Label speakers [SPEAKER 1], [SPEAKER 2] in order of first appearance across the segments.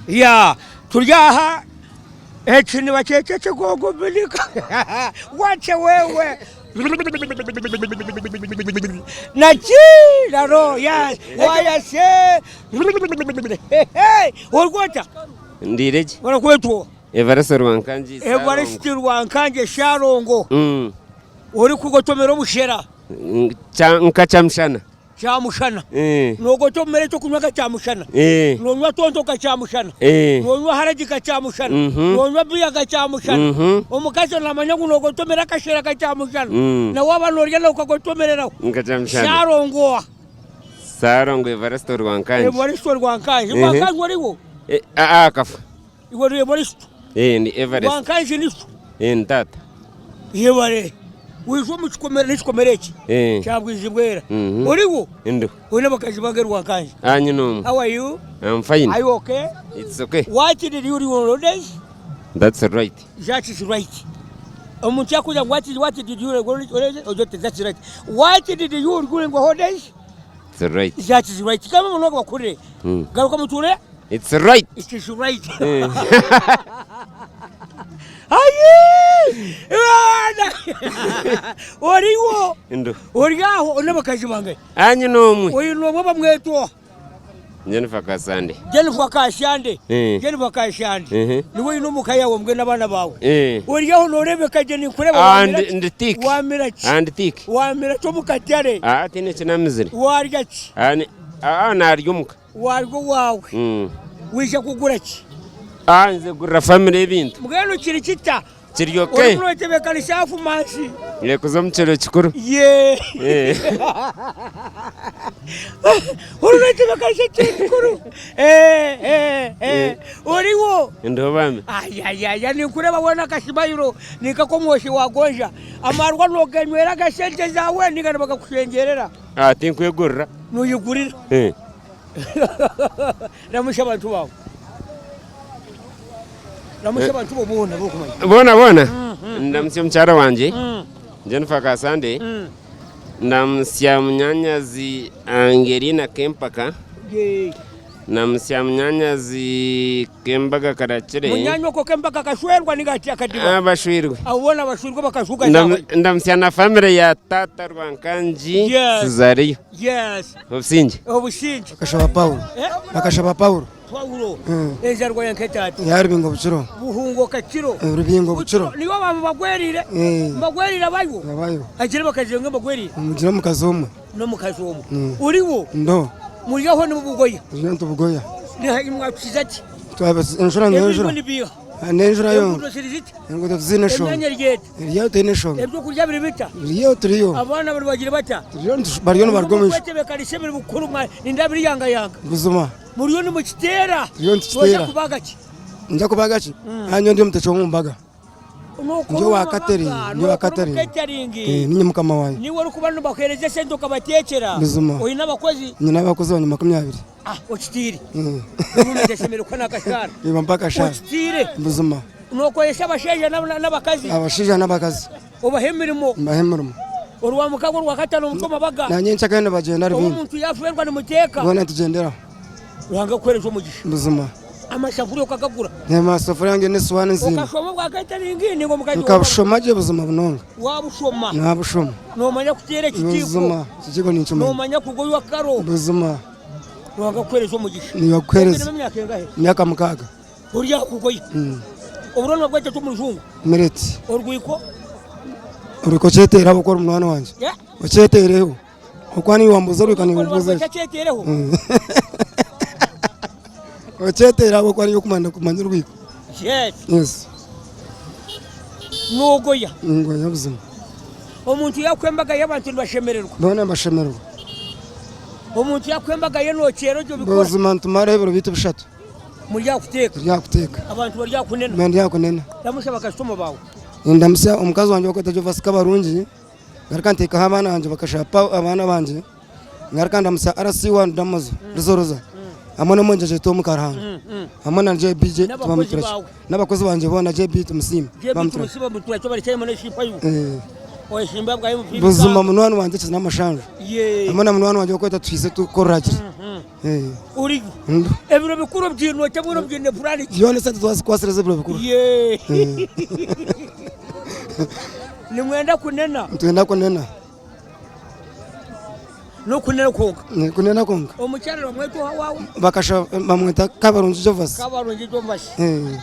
[SPEAKER 1] Yeah, turi aha eki nibakyeta ekigogo binika wache wewe naki raro yes wayase orikwota
[SPEAKER 2] Ndiire gye.
[SPEAKER 1] barakwetwa
[SPEAKER 2] Evariste Rwankangi Ssalongo.
[SPEAKER 1] Evariste Rwankangi Shalongo
[SPEAKER 2] Mm.
[SPEAKER 1] orikugotomera obushera
[SPEAKER 2] Nka kyamushana.
[SPEAKER 1] Kyamushana.
[SPEAKER 2] Eh.
[SPEAKER 1] Noogotomera eky'okunywa nka kyamushana.
[SPEAKER 2] Eh.
[SPEAKER 1] Noonywa tonto nka kyamushana.
[SPEAKER 2] Eh.
[SPEAKER 1] Noonywa haragi nka kyamushana.
[SPEAKER 2] Mhm.
[SPEAKER 1] Noonywa biya nka kyamushana.
[SPEAKER 2] Mhm.
[SPEAKER 1] Omukazi naamanya ngu noogotomera akashera nka kyamushana.
[SPEAKER 2] Mm.
[SPEAKER 1] Na waaba noorya nawe okagotomereraho.
[SPEAKER 2] Nka kyamushana.
[SPEAKER 1] Shalongo.
[SPEAKER 2] Ssalongo Evaristo Rwankangi.
[SPEAKER 1] Evaristo Rwankangi.
[SPEAKER 2] Mhm.
[SPEAKER 1] Rwankangi oriho?
[SPEAKER 2] Eh, ah, akafa.
[SPEAKER 1] Iwe ori Evaristo?
[SPEAKER 2] Eh, ndi Everest.
[SPEAKER 1] Rwankangi ni sho?
[SPEAKER 2] Eh, ni taata.
[SPEAKER 1] Yebare. Waija omu kikomera n'ekikomera eki
[SPEAKER 2] Eh.
[SPEAKER 1] kya Bwizibwera.
[SPEAKER 2] Mhm.
[SPEAKER 1] Oriho?
[SPEAKER 2] Ndiho.
[SPEAKER 1] Oine abakazi bangahe Rwankangi?
[SPEAKER 2] Ah, nyine omwe.
[SPEAKER 1] How are you?
[SPEAKER 2] I'm fine.
[SPEAKER 1] Are you okay?
[SPEAKER 2] It's okay.
[SPEAKER 1] What did you do on holidays?
[SPEAKER 2] That's right.
[SPEAKER 1] That is right. Omuntu yakubuuza ngu what, what did you do on holidays? Ogira oti that's right. What did you do during holidays?
[SPEAKER 2] It's right.
[SPEAKER 1] That is right. Gamba munonga bakuhurire.
[SPEAKER 2] Mm.
[SPEAKER 1] Garuka mutuure.
[SPEAKER 2] It's right.
[SPEAKER 1] It is right.
[SPEAKER 2] Eh.
[SPEAKER 1] Ayi! Bana! Oriwo.
[SPEAKER 2] Ndo.
[SPEAKER 1] Ori aho oine abakazi bangahe?
[SPEAKER 2] Ah, nyine omwe.
[SPEAKER 1] Oine omwe bamweta oha?
[SPEAKER 2] Jennifer Kasande.
[SPEAKER 1] Jennifer Kashande.
[SPEAKER 2] Eh.
[SPEAKER 1] Jennifer Kashande.
[SPEAKER 2] Mhm.
[SPEAKER 1] Niwe oine omuka yaawe mbwenu n'abaana baawe.
[SPEAKER 2] Eh.
[SPEAKER 1] Ori aho nooreebeka gye ninkureeba
[SPEAKER 2] Ah,
[SPEAKER 1] waamira
[SPEAKER 2] ndi
[SPEAKER 1] ki?
[SPEAKER 2] ndi tick.
[SPEAKER 1] Waamira ki?
[SPEAKER 2] Ah, ndi tick.
[SPEAKER 1] Waamira ki omu katare?
[SPEAKER 2] Ah, tihaine eki naamizire.
[SPEAKER 1] Waarya ki?
[SPEAKER 2] Ah, ni- ah, naarya omuka.
[SPEAKER 1] Waarya owaawe.
[SPEAKER 2] Mm.
[SPEAKER 1] Waija kugura ki?
[SPEAKER 2] Ah, nze gurira family ebintu.
[SPEAKER 1] Mbwenu kiri kita?
[SPEAKER 2] Kiri okay.
[SPEAKER 1] Orimu notebeekanisa hafu mansi.
[SPEAKER 2] Ye kuza omu kiro kikuru.
[SPEAKER 1] Ye.
[SPEAKER 2] Eh.
[SPEAKER 1] Orimu notebeekanisa ekiro kikuru. Eh, eh, eh. Oriho.
[SPEAKER 2] Ndiho bambi.
[SPEAKER 1] Ayayaya ninkureeba weena akasimayiro ninka ak'omwoshi wa gonja. Amarwa nogenywera aga sente zaawe ninga nibagakushengyerera?
[SPEAKER 2] Ah, tinkwegurira.
[SPEAKER 1] Noyegurira.
[SPEAKER 2] Eh.
[SPEAKER 1] Ramusya abantu baawe. Ramusya abantu bo boona ab'okumanya.
[SPEAKER 2] Boona boona ndamutsya omukyara wangye Jennifer Kasande, ndamutsya munyanyazi Angelina Kempaka, ndamutsya munyanyazi Kembaga Karakire.
[SPEAKER 1] Munyanyoko Kembaga akashwerwa ninga akadiba?
[SPEAKER 2] Ah, bashwirwe.
[SPEAKER 1] Abo boona bashwirwe bakashuka
[SPEAKER 2] Ndam- Ndamutsya na famire ya taata Rwankangi
[SPEAKER 1] Yes.
[SPEAKER 2] Suzariyo.
[SPEAKER 1] Yes.
[SPEAKER 2] Obusingye.
[SPEAKER 1] Obusingye.
[SPEAKER 3] Bakashaba Paulo.
[SPEAKER 1] Eh?
[SPEAKER 3] Bakashaba Paulo.
[SPEAKER 1] Paulo.
[SPEAKER 3] Mm.
[SPEAKER 1] Enjarwa ya nketaatu.
[SPEAKER 3] Ya Rubingo Bukiro.
[SPEAKER 1] Buhungo Kakiro.
[SPEAKER 3] Eh, Rubingo Bukiro.
[SPEAKER 1] Nibo baba bagwerire.
[SPEAKER 3] Eh.
[SPEAKER 1] Mbagwerire abayo.
[SPEAKER 3] Abayo.
[SPEAKER 1] Agire bakazi nge mbagwerire.
[SPEAKER 3] Mugire omukazi omwe.
[SPEAKER 1] N'omukazi omwe.
[SPEAKER 3] Mm.
[SPEAKER 1] Oriwo.
[SPEAKER 3] Ndo.
[SPEAKER 1] Muri aho nimubugoya.
[SPEAKER 3] Turiyo nitubugoya.
[SPEAKER 1] Niha mwatukiza ki?
[SPEAKER 3] Twaba enjura
[SPEAKER 1] Ebiriho
[SPEAKER 3] n'enjura.
[SPEAKER 1] nibiiha.
[SPEAKER 3] N'enjura
[SPEAKER 1] Enguudo
[SPEAKER 3] yonka.
[SPEAKER 1] ziri zita.
[SPEAKER 3] Enguudo tiziine eshonga.
[SPEAKER 1] Emyanya eri eta.
[SPEAKER 3] Eriyo teine eshonga.
[SPEAKER 1] Ebyokurya biri bita?
[SPEAKER 3] Biriyo turiyo.
[SPEAKER 1] Abaana bari bagire bata?
[SPEAKER 3] Turiyo nitu- bariyo nibaruga omu ishomero.
[SPEAKER 1] Kwetebeekanisa ebiri bukuru mwa nindeeba biri yangayanga.
[SPEAKER 3] Buzima.
[SPEAKER 1] Muriyo nimukiteera.
[SPEAKER 3] Turiyo nitukiteera.
[SPEAKER 1] Noija kubaga ki?
[SPEAKER 3] Ninza kubaga ki? Haza nyowe ndi omuteeki w'omu mbaga.
[SPEAKER 1] Nookora
[SPEAKER 3] Ndi owa
[SPEAKER 1] omu
[SPEAKER 3] catering,
[SPEAKER 1] mabaga,
[SPEAKER 3] ndi owa
[SPEAKER 1] nookora omu
[SPEAKER 3] catering.
[SPEAKER 1] catering.
[SPEAKER 3] Eh, ninye mukama waayo.
[SPEAKER 1] Niiwe orikuba nibakuheereza esente okabateekyera.
[SPEAKER 3] Buzima.
[SPEAKER 1] Oine abakozi?
[SPEAKER 3] Nyine abakozi bangye 20.
[SPEAKER 1] Ah, okitiire.
[SPEAKER 3] Eh.
[SPEAKER 1] Orundi tashemereire kuha n'akashaara.
[SPEAKER 3] Nibampa akashaara.
[SPEAKER 1] Okitiire.
[SPEAKER 3] Buzima.
[SPEAKER 1] Nookoresa abashaija n'abakazi?
[SPEAKER 3] Abashaija n'abakazi.
[SPEAKER 1] Obaha emirimo?
[SPEAKER 3] Mbaha emirimo.
[SPEAKER 1] Orwa mukaga, orwa kataano omutwe omubaga?
[SPEAKER 3] Na nyencakare nibagyenda
[SPEAKER 1] Obu
[SPEAKER 3] rubingo.
[SPEAKER 1] omuntu yaafeerwa nimuteeka?
[SPEAKER 3] Boona nitugyenderaho.
[SPEAKER 1] Ruhanga akuheereze omugisha.
[SPEAKER 3] Buzima.
[SPEAKER 1] Amasafuriya okagagura?
[SPEAKER 3] Amasafuriya nge n'esuwaani nziine.
[SPEAKER 1] Okashoma obwa catering ninga omukazi
[SPEAKER 3] Nkabushoma gye buzima munonga.
[SPEAKER 1] Wabushoma?
[SPEAKER 3] Nabushoma.
[SPEAKER 1] Noomanya kuteera ekijiiko?
[SPEAKER 3] Buzima, ekijiiko ninkimanya.
[SPEAKER 1] Noomanya kugoywa karo?
[SPEAKER 3] Buzima.
[SPEAKER 1] Ruhanga akuheereze omugisha.
[SPEAKER 3] Niiwe akuheereze.
[SPEAKER 1] Oine emyaka engahe?
[SPEAKER 3] Emyaka mukaaga.
[SPEAKER 1] Ori aha kugoya. Oburo nibabweta ki omu rujungu?
[SPEAKER 3] Millet.
[SPEAKER 1] Orwiko?
[SPEAKER 3] Orwiko okyeteire ahabw'okuba ori munywani wangye. Okyeteeireho. Ahabw'okuba niiwe wambuuza orwiko niiwe
[SPEAKER 1] Orwiko
[SPEAKER 3] mbuuza.
[SPEAKER 1] nibabweta kyeteereho?
[SPEAKER 3] Okyeteire ahabw'okuba niiwe okumanya kumanya orwiko.
[SPEAKER 1] Yes.
[SPEAKER 3] Yes.
[SPEAKER 1] Noogoya?
[SPEAKER 3] Ningoya buzima.
[SPEAKER 1] Omuntu yaakuha embaga y'abantu nibashemererwa?
[SPEAKER 3] Boona nibashemererwa.
[SPEAKER 1] Omuntu yaakuha embaga ye nookyera ogyo obikora?
[SPEAKER 3] Buzima nitumaraho ebiro byaitu bishatu.
[SPEAKER 1] Muri aha kuteeka.
[SPEAKER 3] Turi aha kuteeka.
[SPEAKER 1] Abantu bari aha kunena.
[SPEAKER 3] Bari aha kunena.
[SPEAKER 1] Ndamutsya bakasitoma baawe.
[SPEAKER 3] Nindamutsya omukazi wangye orikwetwa Jovasi Kabarungi, ngaruka nteekaho abaana bangye bakashaba abaana bangye, ngaruka ndamutsya RC wani Damazo Rizoroza hamwe n'omwegyese Tom Karuhanga hamwe na JBJ
[SPEAKER 1] N'abakozi baawe.
[SPEAKER 3] n'abakozi bangye boona JB Tumusiime
[SPEAKER 1] JB
[SPEAKER 3] bamutura.
[SPEAKER 1] Tumusiime bamutura bari chairman w'eshipayo.
[SPEAKER 3] Eh.
[SPEAKER 1] Oyesimba bwa MP
[SPEAKER 3] Buzima
[SPEAKER 1] Bukanga.
[SPEAKER 3] munywani wangye kizina amashanju.
[SPEAKER 1] Yee.
[SPEAKER 3] Hamwe na munywani wangye orikwetwa Tuhiise tukorera gye. Eh.
[SPEAKER 1] Oriyo.
[SPEAKER 3] Ndi.
[SPEAKER 1] Ebiro bikuru obyine ota mbwenu obyine puraani ki?
[SPEAKER 3] Byona esente twazikwasiriza ebiro bikuru.
[SPEAKER 1] Yee. Nimwenda kunena.
[SPEAKER 3] Nitwenda kunena.
[SPEAKER 1] N'okunena kwonka.
[SPEAKER 3] Kunena kwonka.
[SPEAKER 1] Omukyara nibamweta oha waawe?
[SPEAKER 3] Bakasha bamweta Kabarungi Jovasi.
[SPEAKER 1] Kabarungi Jovasi.
[SPEAKER 3] Eh.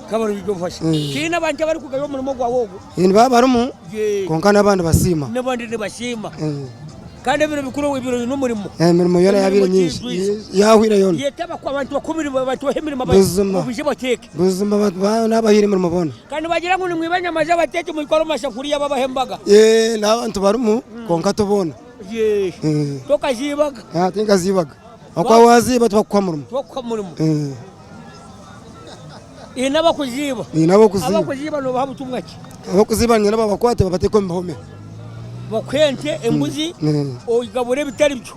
[SPEAKER 1] Kabarungi Jovasi.
[SPEAKER 3] Eh.
[SPEAKER 1] Tihaine abantu abarikugaya omurimo gwawe ogwo?
[SPEAKER 3] Nibaba barimu
[SPEAKER 1] Yee.
[SPEAKER 3] kwonka n'abandi basiima.
[SPEAKER 1] N'abandi nibasiima.
[SPEAKER 3] Eh.
[SPEAKER 1] Kandi ebiro bikuru ebiro oine omurimo.
[SPEAKER 3] Emirimo yoona yabaire
[SPEAKER 1] Emirimo
[SPEAKER 3] nyingi.
[SPEAKER 1] tiijwire.
[SPEAKER 3] Yahwire yoona.
[SPEAKER 1] Yeta abantu bakuhe emirimo abantu bahe emirimo
[SPEAKER 3] Buzima.
[SPEAKER 1] obije bateeke.
[SPEAKER 3] Buzima abantu n'abahaire emirimo boona.
[SPEAKER 1] Kandi nibagira ngu nimwiba enyama z'abateeki muzitware omu masafuriya babahe embaga.
[SPEAKER 3] Eeh n'abantu barimu kwonka ti boona.
[SPEAKER 1] Yee. Tokaziibaga?
[SPEAKER 3] Ah, tinkaziibaga. Ahakuba waaziiba tibakukuha murimo.
[SPEAKER 1] Tibakukuha murimo. Haine abakuziiba?
[SPEAKER 3] Haine abakuziiba.
[SPEAKER 1] Abakuziiba noobaha butumwa ki?
[SPEAKER 3] Abakuziiba niinyenda babakwate babateeke omu bihome.
[SPEAKER 1] Bakuhe ente, embuzi, ogabure ebitari byo.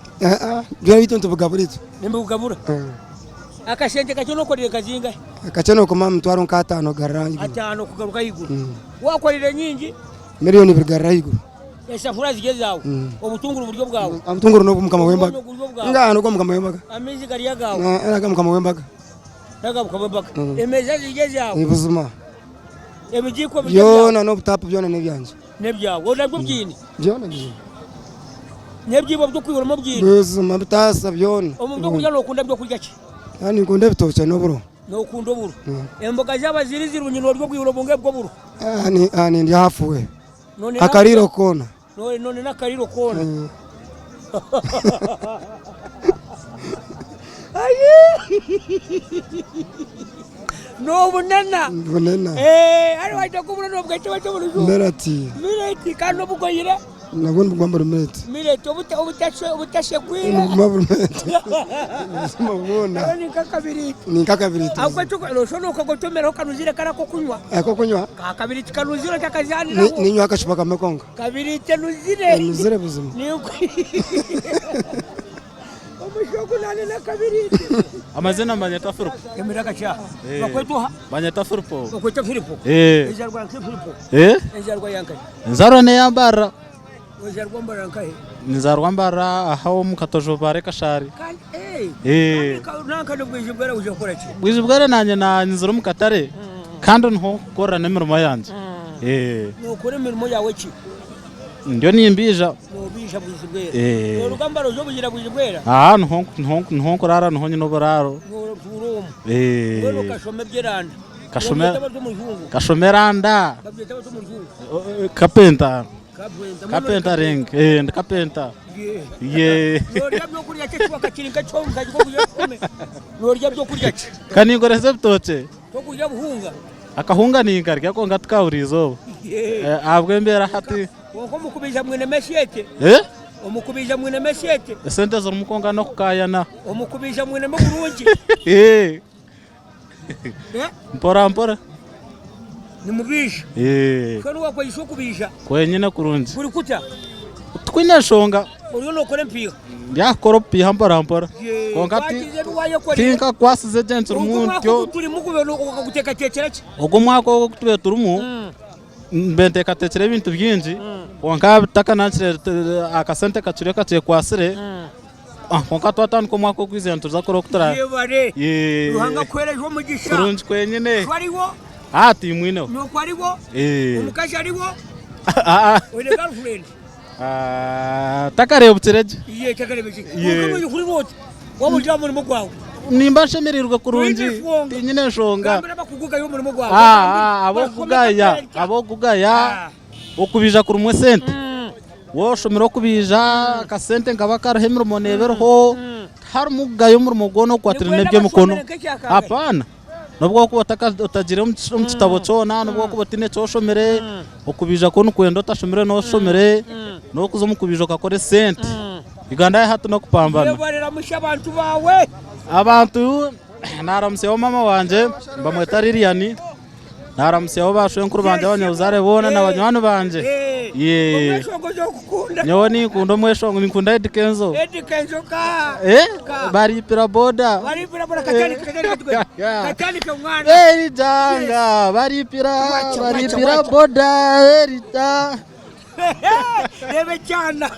[SPEAKER 3] Byona ebyitu nitubigabura itwe.
[SPEAKER 1] Nimubigabura? Akashente kakye nokorire nka zingahi?
[SPEAKER 3] Akakye nokoma aha mitwaro nk'ataano kugarura ahaiguru.
[SPEAKER 1] Ataano kugaruka ahaiguru. Wakorire nyingi?
[SPEAKER 3] Miriyoni ibiri kugarura ahaiguru.
[SPEAKER 1] Esafuriya ziri ezaawe? Obutunguru buri obwawe?
[SPEAKER 3] Obutunguru n'obw'omukama w'embaga.
[SPEAKER 1] Omwonyo guri ogwawe?
[SPEAKER 3] Ngaha n'ogw'omukama w'embaga.
[SPEAKER 1] Amaizi gari agaawe?
[SPEAKER 3] N'ag'omukama w'embaga.
[SPEAKER 1] N'ag'omukama w'embaga. Emeeza ziri ezaawe?
[SPEAKER 3] Buzima.
[SPEAKER 1] Ebigiiko biri ebyawe?
[SPEAKER 3] Byona n'obutapu byona n'ebyangye.
[SPEAKER 1] N'ebyawe. Ou nabyo obyine?
[SPEAKER 3] Byona mbyine.
[SPEAKER 1] N'ebyibo by'okwihuramu obyine?
[SPEAKER 3] Buzima bitaasa byona.
[SPEAKER 1] Omu by'okurya nookunda by'okurya ki?
[SPEAKER 3] Naaba ninkunda ebitookye n'oburo.
[SPEAKER 1] Nookunda oburo. Emboga zaaba ziri zirungi noorya obwihuro bungahi bw'oburo?
[SPEAKER 3] Aha nindya hafu we. Akariiro koona.
[SPEAKER 1] None n'akariiro koona. Nobunena.
[SPEAKER 3] Bunena.
[SPEAKER 1] Eh, hariho waija kubura nobwete bwete oburujungu.
[SPEAKER 3] Millet.
[SPEAKER 1] Millet kandi nobugoyire.
[SPEAKER 3] Nabwo nibuguma buri millet.
[SPEAKER 1] Millet obutashekwire.
[SPEAKER 3] Nibuguma buri millet. Obuzima bwona.
[SPEAKER 1] Nabwo ni nk'akabiriiti.
[SPEAKER 3] Ni nk'akabiriiti.
[SPEAKER 1] Ahabw'okuba ekyo nooshusha n'okagotomeraho kanuzire kari ak'okunywa.
[SPEAKER 3] Ak'okunywa?
[SPEAKER 1] Ka kabiriiti kanuzire otakazaaniraho.
[SPEAKER 3] Niinywa akacupa kamwe konka.
[SPEAKER 1] Kabiriiti enuzire.
[SPEAKER 3] Enuzire buzima.
[SPEAKER 1] Omushaija ogu naane n'akabiriiti.
[SPEAKER 4] Amazina banyeta Filipo.
[SPEAKER 1] Emera kakye aha. Bakweta oha?
[SPEAKER 4] Banyeta Filipo.
[SPEAKER 1] Bakweta Filipo?
[SPEAKER 4] Eh.
[SPEAKER 1] Enzarwa nka Filipo?
[SPEAKER 4] Eh?
[SPEAKER 1] Enzarwa ya nkahi?
[SPEAKER 4] Enzarwa n'eya Mbarara.
[SPEAKER 1] Ozarwa Mbarara nkahi?
[SPEAKER 4] Ninzarwa Mbarara aha omu Katojo Bare Kashari.
[SPEAKER 1] Kandi eh.
[SPEAKER 4] Eh.
[SPEAKER 1] Kandi nanka n'obwiji bwera oija kukora ki?
[SPEAKER 4] Bwiji bwera nanye nanyizire omu katare kandi niho nkukorera n'emirimo yangye. Eh.
[SPEAKER 1] Nokora emirimo yawe ki?
[SPEAKER 4] Ndiyo nimbiija.
[SPEAKER 1] Nobiija bwiji bwera.
[SPEAKER 4] Eh.
[SPEAKER 1] Noruga Mbarara oija obugira bwiji bwera?
[SPEAKER 4] Aha niho niho niho nkurara niho nyine oburaaro.
[SPEAKER 1] Notuura omu.
[SPEAKER 4] Eh.
[SPEAKER 1] Mbwenu okashoma eby'eranda.
[SPEAKER 4] Kashome
[SPEAKER 1] Babyeta bata omu rujungu?
[SPEAKER 4] Kashoma eranda.
[SPEAKER 1] Babyeta bata omu rujungu?
[SPEAKER 4] Kapenta.
[SPEAKER 1] Kapenta.
[SPEAKER 4] Kapentaring. Eh, ndi kapenta. Ye.
[SPEAKER 1] Norya byokurya ki ekiwaka kiri nk'ekihome nk'ekihome. Norya byokurya ki?
[SPEAKER 4] Kaninkoresa ebitookye.
[SPEAKER 1] Tokurya buhunga?
[SPEAKER 4] Akahunga ninkarya kwonka tikaburi izooba.
[SPEAKER 1] Yeah.
[SPEAKER 4] Ahabw'embeera hati.
[SPEAKER 1] Kwonka omu kubaija mwinemu esente.
[SPEAKER 4] Eh?
[SPEAKER 1] Omu kubaija mwinemu esente.
[SPEAKER 4] Esente zirimu kwonka n'okukaayana.
[SPEAKER 1] Omu kubaija mwinemu oburungi.
[SPEAKER 4] Eh.
[SPEAKER 1] Eh?
[SPEAKER 4] Mpora mpora.
[SPEAKER 1] Nimubaija.
[SPEAKER 4] Eh.
[SPEAKER 1] Kandi wakweyisa okubaija.
[SPEAKER 4] Kwenyine kurungi.
[SPEAKER 1] Kuri kuta?
[SPEAKER 4] Tikwine nshonga.
[SPEAKER 1] Oriyo nokora empiiha.
[SPEAKER 4] Ndyaakukora obupiiha mpora mpora. Kwonka
[SPEAKER 1] Wakize ebi wayekorire.
[SPEAKER 4] tinkakwasize gye nkirimu
[SPEAKER 1] Ogu omwaka
[SPEAKER 4] ntyo.
[SPEAKER 1] ogu turimu gube okaguteekateekyera ki?
[SPEAKER 4] Ogu omwaka ogu ogu tube turimu mbe nteekateekire ebintu bingi kwonka bitakanankiire akasente kakiriyo kakyekwasire. Kwonka twatandika omwaka ogwizire nituza kureba oku tura.
[SPEAKER 1] Yebare.
[SPEAKER 4] Yee.
[SPEAKER 1] Ruhanga akuhereze omugisha.
[SPEAKER 4] Kurungi kwenyine.
[SPEAKER 1] Sho ariho?
[SPEAKER 4] Ah, timwineho.
[SPEAKER 1] Nyoko ariho?
[SPEAKER 4] Eh.
[SPEAKER 1] Omukazi ariho?
[SPEAKER 4] Ah,
[SPEAKER 1] Oine girlfriend?
[SPEAKER 4] ah, takareebukire gye.
[SPEAKER 1] Ye takareebukire.
[SPEAKER 4] Ye.
[SPEAKER 1] Kwonka noija kuhurira oti waaba ori aha murimo gwawe.
[SPEAKER 4] Nimba nshemereirwe kurungi.
[SPEAKER 1] Toine nshonga.
[SPEAKER 4] Tinyine nshonga.
[SPEAKER 1] Gambira abakugugaya omurimo gwawe.
[SPEAKER 4] Ah, ah, abokugaya, abokugaya
[SPEAKER 1] Ah.
[SPEAKER 4] okubiija kurimu esente. Waaba oshomire okubaija akasente nikaba kariho emirimo neeba eriho, tiharimu kugaya omurimo gwona ogukwatiraine n'eby'emikono. Hapana! N'obu wakuba otagiire omu kitabo kyona, n'obu wakuba otaine eki oshomire, okubaija kwo nikwenda otashomire n'oshomire, n'okuza omu kubaija okakora esente. Uganda ya hati n'okupambana. Abantu naramutsyaho maama wangye nibamweta Lilian. Naramutsyaho baashwenkuru bangye abanyabuzaare boona na banywani bangye. Yee.
[SPEAKER 1] Omweshongozi okukunda.
[SPEAKER 4] Nyowe ninkunda omweshongo ninkunda Eddy Kenzo.
[SPEAKER 1] Eddy Kenzo ka.
[SPEAKER 4] Eh?
[SPEAKER 1] Ka.
[SPEAKER 4] Baripira boda.
[SPEAKER 1] Baripira boda katandike katandike tukwe. Katandike mwana.
[SPEAKER 4] Eri janga baripira
[SPEAKER 1] Wacha, wacha,
[SPEAKER 4] baripira
[SPEAKER 1] wacha.
[SPEAKER 4] boda erita.
[SPEAKER 1] Reeba ekyana.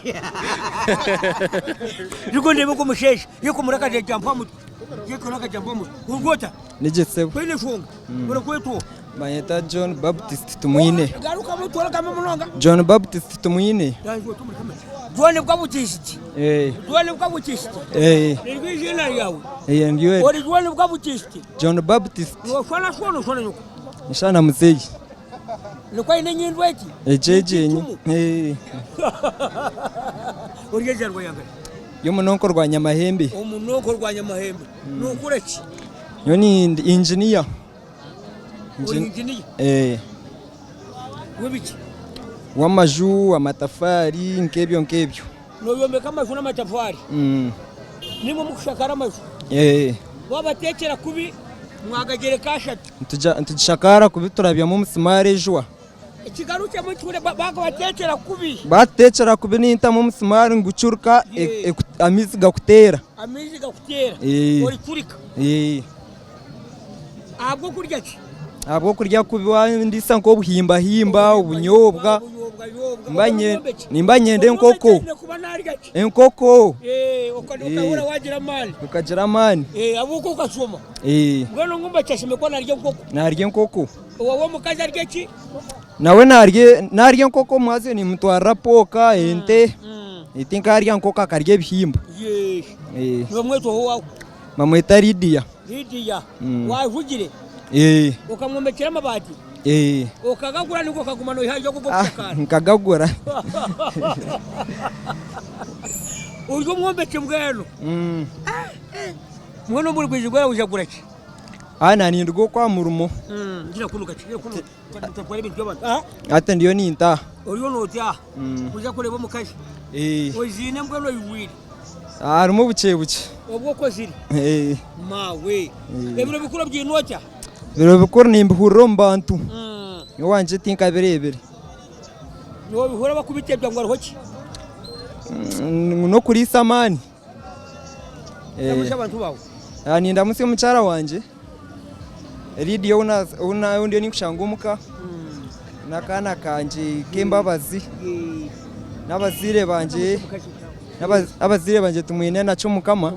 [SPEAKER 1] Nigwo ndeebe ogwo musheesha yekomora akajajampa aha mutwe. Yekomora akajampa aha mutwe. Origwo ota?
[SPEAKER 5] Nigye sebo.
[SPEAKER 1] Twine enshonga. Barakweta oha?
[SPEAKER 5] Banyeta John Baptist Tumwine.
[SPEAKER 1] Garukamu otworekamu munonga.
[SPEAKER 5] John Baptist Tumwine.
[SPEAKER 1] John Bwabutist.
[SPEAKER 5] Eh.
[SPEAKER 1] John Bwabutist.
[SPEAKER 5] Eh.
[SPEAKER 1] Niryo eiziina ryawe.
[SPEAKER 5] Eh, niryo eryo.
[SPEAKER 1] Ori John Bwabutist.
[SPEAKER 5] John Baptist.
[SPEAKER 1] Noshwana shwana oshwana nyoko.
[SPEAKER 5] Nshana muzeyi.
[SPEAKER 1] Nikwo aine enyindo egi.
[SPEAKER 5] Egi egi enyi. Eh.
[SPEAKER 1] Ori ejarwa yangahi?
[SPEAKER 5] Y'omunonko rwa Nyamahembe.
[SPEAKER 1] Omunonko rwa Nyamahembe. Nokora ki?
[SPEAKER 5] Nyowe ni engineer.
[SPEAKER 1] Ori engineer?
[SPEAKER 5] Eh.
[SPEAKER 1] W'ebiki?
[SPEAKER 5] W'amaju, amatafaari nk'ebyo nk'ebyo.
[SPEAKER 1] Noyombeka amaju n'amatafaari?
[SPEAKER 5] Mm.
[SPEAKER 1] Nimwe mukushakara amaju?
[SPEAKER 5] Eh.
[SPEAKER 1] Wabatekyera kubi mwagagyereka ashatu.
[SPEAKER 5] Nitugishakaara kubi turabyamu omusimaari ejwa.
[SPEAKER 1] Ekigarukyemu kihure bakabatekyera kubi.
[SPEAKER 5] Batutekyera kubi nintamu omusimaari ngucurika amaizi gakuteera.
[SPEAKER 1] Amaizi gakuteera oricurika. Ahabw'okurya ki?
[SPEAKER 5] Ahabw'okurya kubi wandiisa nk'obuhimbahimba, obunyobwa, nimba nyenda enkoko, enkoko. Okagira amaani. Narya enkoko. Nawe narya enkoko omwazyo nimutwarira pooka, ente, tinkarya nkoko akarya ebihimba. Bamweta Lydia.
[SPEAKER 1] Lydia, waajugire?
[SPEAKER 5] Ee.
[SPEAKER 1] Okamwombekyera amabaati?
[SPEAKER 5] Ee.
[SPEAKER 1] Okagagura ninga okaguma noihayo ago og'okushakaara?
[SPEAKER 5] Nkagagura.
[SPEAKER 1] Ori omwombeki mbwenu? Mbwenu omu rwigi rwawe ojagura ki?
[SPEAKER 5] Aha naninduga okwa murimo.
[SPEAKER 1] Ngira kunu kakye, ngira kunu otatwara ebintu by'abantu. Aha.
[SPEAKER 5] Hati ndiyo nintaaha.
[SPEAKER 1] Oriyo notaaha kuza kureeba omukazi?
[SPEAKER 5] Ee.
[SPEAKER 1] Oziine mbwenu oihwire?
[SPEAKER 5] Harimu bukye bukye.
[SPEAKER 1] Obwo okozire?
[SPEAKER 5] Ee.
[SPEAKER 1] Maawe! Ebiro bikuru obiine ota?
[SPEAKER 5] Ebiro bikuru nimbihurira omu bantu. Nyowe owangye tinkabireebire.
[SPEAKER 1] Nobihurira bakubitebya ngu hariho ki?
[SPEAKER 5] Ngu n'okuriisa amaani.
[SPEAKER 1] Ndamutsya abantu baawe.
[SPEAKER 5] Nindamutsya omukyara wangye Lydia ou ndiyo ninkushanga omuka n'akaana kangye k'embabazi n'abazaire bangye abazaire bangye tumwine nakyo Mukama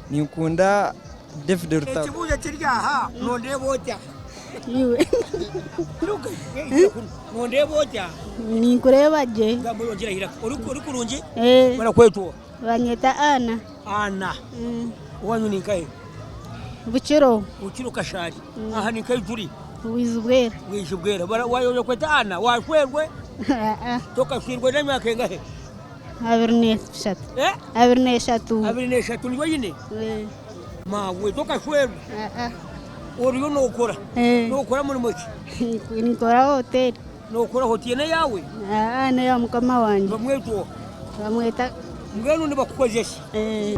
[SPEAKER 5] ninkunda David Rutaro.
[SPEAKER 1] Ekibuuzo kiri aha nondeeba ota?
[SPEAKER 6] Iwe.
[SPEAKER 1] Nondeeba ota?
[SPEAKER 6] Ninkureeba gye.
[SPEAKER 1] Gamba oyongyere aha iraka. Ori kurungi?
[SPEAKER 6] Ee.
[SPEAKER 1] Barakweta oha?
[SPEAKER 6] Banyeta Anna.
[SPEAKER 1] Anna. Owanyu ni nkahe?
[SPEAKER 6] Bukiro.
[SPEAKER 1] Bukiro Kashaari. Aha ni nkahi turi?
[SPEAKER 6] Bwizi Bwera.
[SPEAKER 1] Bwizi Bwera. Wayoza kweta Anna? Washwerwe?
[SPEAKER 6] Aa.
[SPEAKER 1] Tokashwirwe n'emyaka engahe?
[SPEAKER 6] 23.
[SPEAKER 1] Eh?
[SPEAKER 6] 23.
[SPEAKER 1] 23 niyo oyine?
[SPEAKER 6] Eh.
[SPEAKER 1] Maawe tokashwerwe?
[SPEAKER 6] Aa.
[SPEAKER 1] Oriyo nokora?
[SPEAKER 6] Eh.
[SPEAKER 1] Nokora murimo ki?
[SPEAKER 6] Ninkora hoteri.
[SPEAKER 1] Nokora hoteri n'eyaawe?
[SPEAKER 6] Aa n'eya mukama wangye.
[SPEAKER 1] Bamweta oha?
[SPEAKER 6] Bamweta.
[SPEAKER 1] Mbwenu nibakukozesa?
[SPEAKER 6] Eh.